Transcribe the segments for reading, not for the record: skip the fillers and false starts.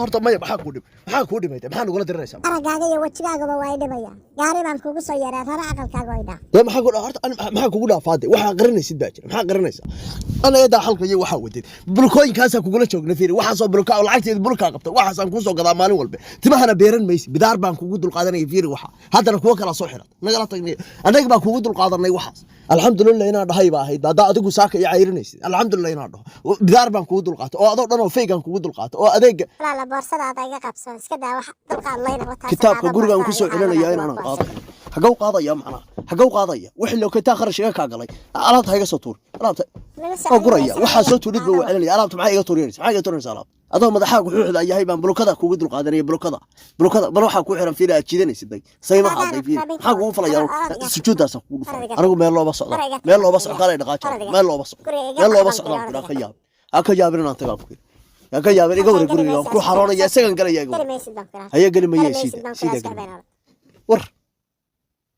Horta maya, maxaa kuu dhib, maxaa kuu dhimayda, maxaa nagula diranaysaa? Araggaaga iyo wejigaagaba waa i dhibaya. Gaari baan kugu soo yeeraa, rara aqalkaaga oo i dhaaf. Dee maxaa ku horta maxaa kugu dhaafaade? Waxaa qarinaysid baa jira, maxaa qarinaysaa? Ana eedaa xalka iyo waxaa wadid bulkooyinkaasaa kugula joogna. Fiiri, waxaasoo bulka oo lacagteeda bulkaa qabta, waxaasaan kuusoo gadaa maalin walba. Timahana beeran maysi, bidaar baan kugu dulqaadanaya. Fiiri, waxa haddana kuwo kalaa soo xirat nagala tagnay, annaga baa kugu dulqaadanay waxaas. Alxamdulilah inaan dhahay baa ahayd haddaa adigu saaka iyo cayrinaysid. Alxamdulilah inaan dhaho bidaar baan kugu dulqaatay oo adoo dhan oo feygaan kugu dulqaatay oo adeega. Walaala, boorsadaada iga qabso, iska daa wax dulqaad layna wataa. Kitaabka gurigaan kusoo celinaya inaanan qaaday. Xagow qaadaya macnaha? Xagow qaadaya? Wixii looketaa kharash iga kaa galay. Alaabta ha iga soo tuuri, alaabta waa guraya. Waxaa soo tuurid ba waa celinaya. Alaabta maxaa iga tuurinaysa? Maxaa iga tuurinaysa alaabta? Adoo madaxaagu xuuxda yahay baan bulukada kugu dulqaadanaya. Bulukada, bulukada bal waxaa ku xiran fiiri, aad jiidanaysid. Day saymaha day fiiri, maxaa kugu falaya? Sujuuddaasa kugu dhufay. Anigu meel looba socdo, meel looba socdo. Kaalay dhaqaaja, meel looba socdo, meel looba socdo. Aan ku ka yaab, ha ka yaabin inaan tagaa ku ha ka yaabin. Iga wareeg, guriga waan ku xaroonaya, isagan galaya. Iga wareeg. Haye, geli maye, siida siida geli. War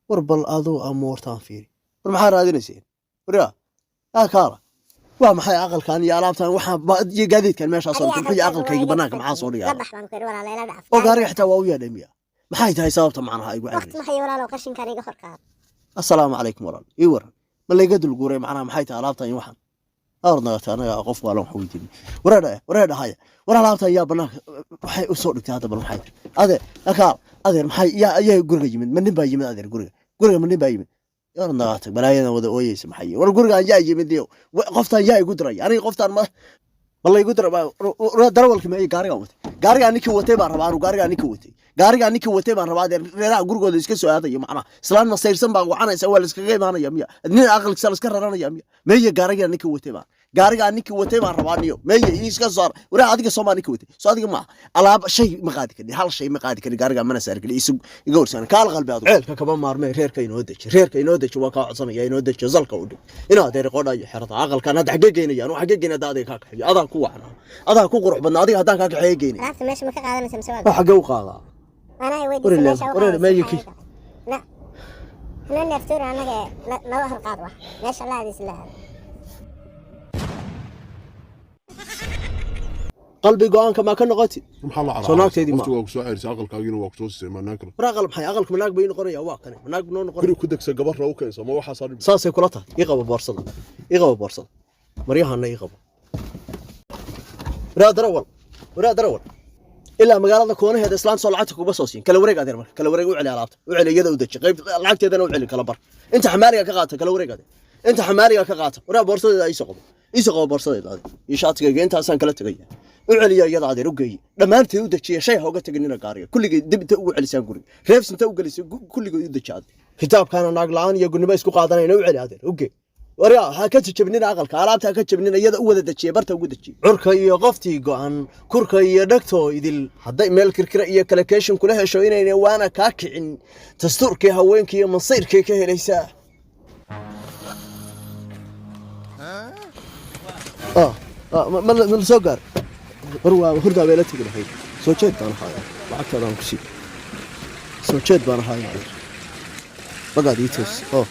war, bal aduu amuurtaan fiiri. War maxaa raadinayseen? Waryaa aa kaala, waa maxay aqalkan iyo alaabtan waxaa iyo gaadiidkan meeshaa soo dhigtay? Muxuu yahay aqalkayga banaanka maxaa soo dhigay? La bax baan ku yidhi, walaala, ila dhaaf. Oo gaariga xitaa waa u yeedhay miya? Maxay tahay sababta macnaha ay igu waqti cayrinaysa? Maxay walaalow, qashinkan iga hor qaad. Assalaamu calaykum walaal, ii waran. Ma layga dulguuray macnaha? Maxay tahay alaabtan iyo waxaan? Awr nagata, anaga qof waalan wax weydiin. Wareedha, wareedha, haya. War alaabtan yaa banaanka waxay u soo dhigtay hadda? Bal maxay tahay adeer? Akaal adeer, maxay yaa ayaa guriga yimid? Ma nin baa yimid adeer guriga? Guriga ma nin baa yimid? Yar nagata, balaayadan wada ooyeysa maxay? War gurigaan yaa yimid iyo qoftaan yaa igu diray aniga? Qoftaan ma laygu diray? Darawalka ma gaarigaan watay? Gaarigaa ninkii watay baan rabaa anu. Gaarigaa ninkii watay, gaarigaa ninkii watay baan rabaa adeer. Reeraha gurigooda iska soo aadayo macnaha, islaan masayrsan baa wacanaysa, waa laiskaga imaanaya miya? Nin aqalkiisa la iska raranaya miya? Meeye gaarigaa ninkii watay baan, gaarigaa ninkii watay baan rabaa niyo. Meeye ii iska saar. Waraa adiga soomaa ninkii watay? Soo adiga maaha. Alaab shay ma qaadi karin, hal shay ma qaadi karin, gaarigaa mana saari karin. Isug iga warsan kaal qalbi adigu ceelka kama maarmay. Reerka inoo deji, reerka inoo deji, waa kaa codsanaya, inoo deji. Zalka u dhig inaa adeer qodha iyo xerada aqalkan hadda xaggee geynaya? Anu xaggee geynaya? Hadda adiga kaa kaxeeyo, adaa ku wacnaa, adaa ku qurux badnaa. Adiga haddaan kaa kaxeeyo geynaya. Alaabta meesha ma ka qaadanaysa mise waa? Waa xaggee u qaadaa? Anaa Warele, weydiisay meesha u warele, qaadaysa. meeyo maxay tahay? Na hana neeftuura, annaga naga hor qaad, wax meesha la aadaysa la aado. Qalbi go-aanka maa ka noqotid? Maxaa la Soo naagteedii ma. Waqti waa ku soo ceyrisay, aqalkaagiina waa ku soo siisay, maanaan kale. War aqal maxay? Aqalku manaag bay noqonaya? Waa kane, manaag noo noqonaya. Guri ku degsa gabarra u keensa ma waxaasaa dhib? Saasay kula tahay. Ii qabo boorsada, ii qabo boorsada, maryahana ii qabo. Waraa darawal, waraa darawal, ilaa magaalada koonaheeda islaan soo lacagta kuma soo siin. Kala wareeg adeer, marka kala wareeg, u celi alaabta, u celi iyada, u deji qayb lacagteedana u celi, kala bar inta xamaaliga ka qaata. Kala wareeg adeer, inta xamaaliga ka qaata. Waraa boorsadeeda ii soo qabo, ii soo qabo boorsadeeda adeer iyo shaatigayga, intaasaan kala tegaya. U celiya iyada adeer, u geeye dhammaanteed, u dejiya. Shay ha uga teginina gaariga, kulligay dib inta ugu celisaan guriga, reefs inta u gelisay kulligay u deji adeer. Kitaabkaana naag la-aan iyo gurnimo isku qaadanayna u celi adeer, u gee. Waryaa, ha ka jajabnina aqalka, alaabta ha ka jabnina, iyada u wada dejiya, barta ugu dejiya. Curka iyo qoftii go'an, kurka iyo dhegtoo idil, hadday meel kirkira iyo kalakeeshin kula hesho, inayna waana kaa kicin. Dastuurkii haweenkii iyo mansayrkay ka helaysaa. Ma la soo gaar? War waa hurdaa bay la tegi lahayd. Soo jeed baan ahaaya, lacagtaadaan ku sii. Soo jeed baan ahaaya adeer, magaad ii toos oo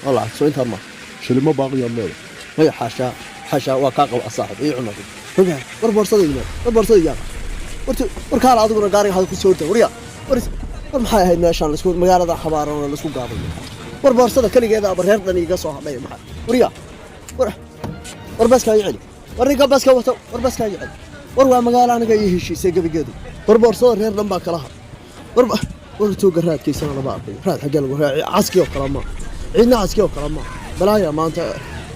oo lacag soo intaan maa. Shilimo baaqiyaad leedahay. Maya, xaashaa, xaashaa, waa kaa qaba saaxib, ii cunadi. Ogaa, war boorsada imaad, war boorsada yaa warti. War kaala adiguna gaariga hada ku soo horta. Waryaa, war war, maxay ahayd meeshaan laisku magaalada xabaaran oo laisku gaadayo? War boorsada keligeeda aba reer dhan iiga soo hadhay maxaa? Waryaa, war war, baskaa ii celi. War ninka baska wato, war baskaa ii celi. War waa magaalo aniga ii heshiisay gebigeedu. War boorsada reer dhan baa kala had. War war, tuuga raadkiisana lama arkayo. Raad xaggee lagu raaci? Caski oo kale ma ciidna, caski oo kale ma balaaya. Maanta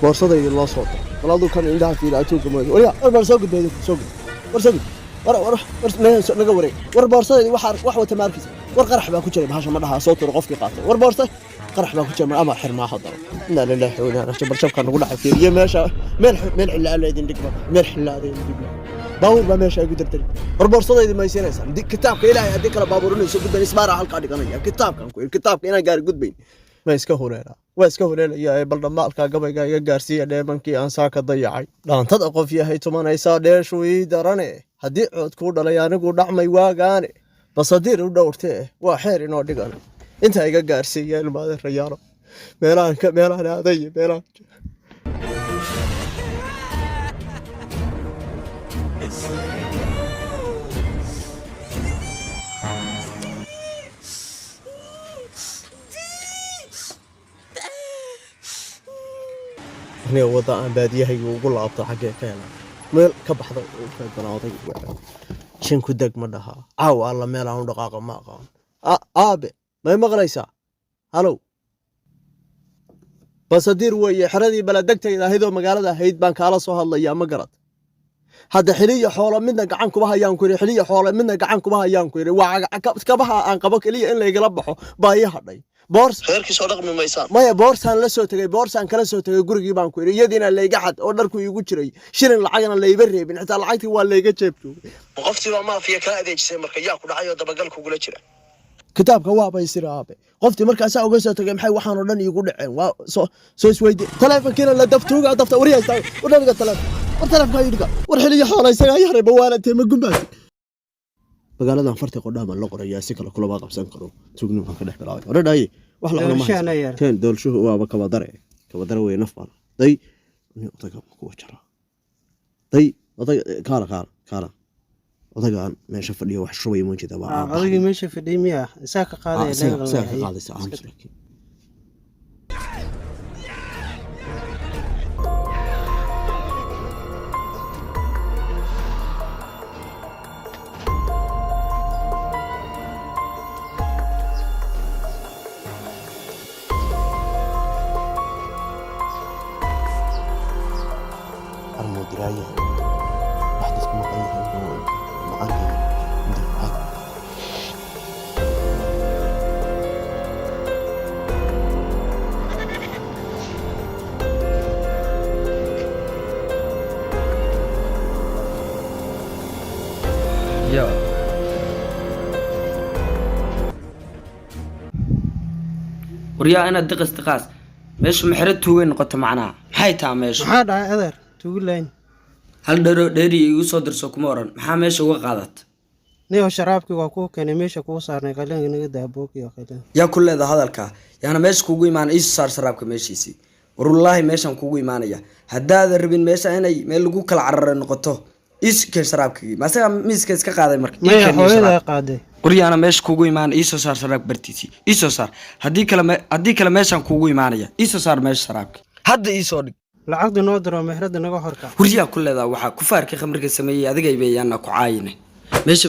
boorsadaydi loo soo daro. Bal aduu kan indhaha fiila tuuga mooy. Waryaa, war bal soo gudbay, soo gudb, war soo gudb. War war war, naga wareeg. War boorsadaydi waxa wax wata ma arkaysa? War qarax baa ku jiray bahasha, ma dhahaa soo turo qofkii qaatay. War boorsa qarax baa ku jira ama xirmaa haddana. Inaa lilaahi wa inaa ilaihi. Bal jabka nagu dhacay fiiriyo meesha, meel meel xilla alla idin dhigba, meel xilla alla idin dhigba. Baabuur baa meesha igu dardari. War boorsadaydi ma isiinaysaan? Kitaabka ilaahay, haddii kale baabuur inuu soo gudbayn isbaara halkaa dhiganaya. Kitaabkan ku kitaabka inaan gaari gudbayn ma iska huleelaa? Waa iska huleelaya. Ee bal dhammaalka gabayga iga gaarsiiya dheemankii aan saaka dayacay. Dhaantada qof yahay tumanaysaa dheeshu ii darane. Haddii cood kuu dhalay anigu dhacmay waagaane, basadiir u dhowrtee waa xeer inoo dhigan. Intaa iga gaarsiiya ilmaade rayaalo, meelahan ka meelahan aaday meelahan. Warniga wadda aan baadiyahayga ugu laabto xaggee ka helaa meel ka baxda dana odayga jin ku deg ma dhaha caawa alla meel aan u dhaqaaqa ma aqaan. Aabe, may maqlaysaa? Halow, basadiir weeye. Xeradii baladegtayda ahayd oo magaalada ahayd baan kaala soo hadlayaa, ma garad? Hadda xiliya xoolo midna gacan kuma hayaan ku yidhi, xiliya xoolo midna gacan kuma hayaan ku yidhi. Waa kabaha aan qabo keliya in laygala baxo baa ii hadhay. Boors Reerkii soo dhaqmi maysaan? Maya, boorsaan la soo tegey, boorsaan kala soo tegey gurigii baan ku yidhi. Iyadiina layga xad oo dharku iigu jiray, shilin lacagna layba reebin, xitaa lacagtii waa layga jeeb joogay. Ma qoftii baa maafiya kala adeejisay? Marka yaa ku dhacay oo dabagal kugula jira? Kitaabka waaba isira aabe, qoftii markaasaa uga soo tegay maxay waxaan oo dhan iigu dhaceen? Waa soo isweydi. Taleefonkiina la daftuuga dafta. Waryaa, istaaga! War dhaliga taleefon, war taleefonka idhiga. War xiliyo xoola isagaa yaray bawaalantee ma gumbaasi. Magaaladan farti qodhaa baan la qorayaa, si kale kulama qabsan karo. Tugni baan ka dhex bilaabay. Hore dhaye wax la cuno ma Doolshahana haysan. Yar. Teen doolshuhu waaba kabadare, kabadare wey. Naf baan day nin odayga kuwa jaraa day. Odayga kaala, kaala, kaala. Odagaan meesha fadhiyo wax shubaya ma jeeda waa aabbahay. Odaygii meesha fadhiyay miya isaa ka qaadaya? Isaga ka qaadaysa, aamus laakiin. Armuu diraayahay wax dadku maqan yahay oo macaan yahay. Yo. Waryaa, inaad diqas diqaas meeshu maxero tuugay noqoto, macnaha maxay taa meeshu? Maxaa dhacay, adeer? Tuugu layn. Hal dhero dheeri igu soo dirso kuma oran, maxaa meesha uga qaadat? Niyow, sharaabkii waa kuu keenay, meesha kuu saarnay. Qalinka naga daaboog iyo qalin. Yaa ku leeda hadalka? Yaana meesha kugu imaana. Iisu saar sharaabka meeshiisii. War wallaahi meeshaan kugu imaanaya haddaadan rabin meesha inay meel lagu kala cararo noqoto. Iisu keen sharaabkii. Masaga miiska iska qaaday marka? Ii Maya. keen iyo Hooyadaa sharaab. qaaday. Qoryaana meesha kugu imaana. Iisoo saar sharaabka bartiisii, iisoo saar. Haddii kale meeshaan kugu imaanaya. Iisoo saar meesha sharaabka, hadda iisoo dhig. Lacagta noo diro, meherada naga horkac. Waryaa, ku leedaa waxaa kufaarkii khamriga sameeyey adigay bayaana ku caayine meesha.